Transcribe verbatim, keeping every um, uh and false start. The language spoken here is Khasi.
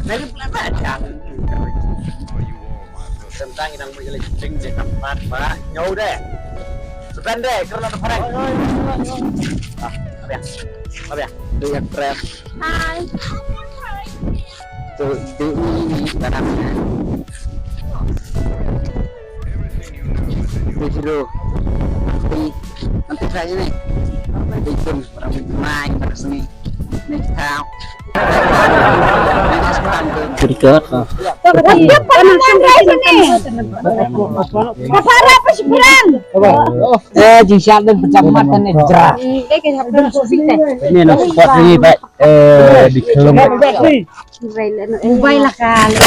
Lagi pula ba jam. Tentang inang mo ila jing de kampat ba nyau de. Sebentar de kerana tu parang. Ah, abia. Abia. Tu yang press. Hai. Tu tu ni barang. Nanti saya ni. Nanti pun orang main pada sini. Ni tahu. Berikut. Para pa shipran. Eh, jingshad dan pecah mata ni jerah. Ni nak spot ni baik. Eh, di kelum. Mobile lah kali.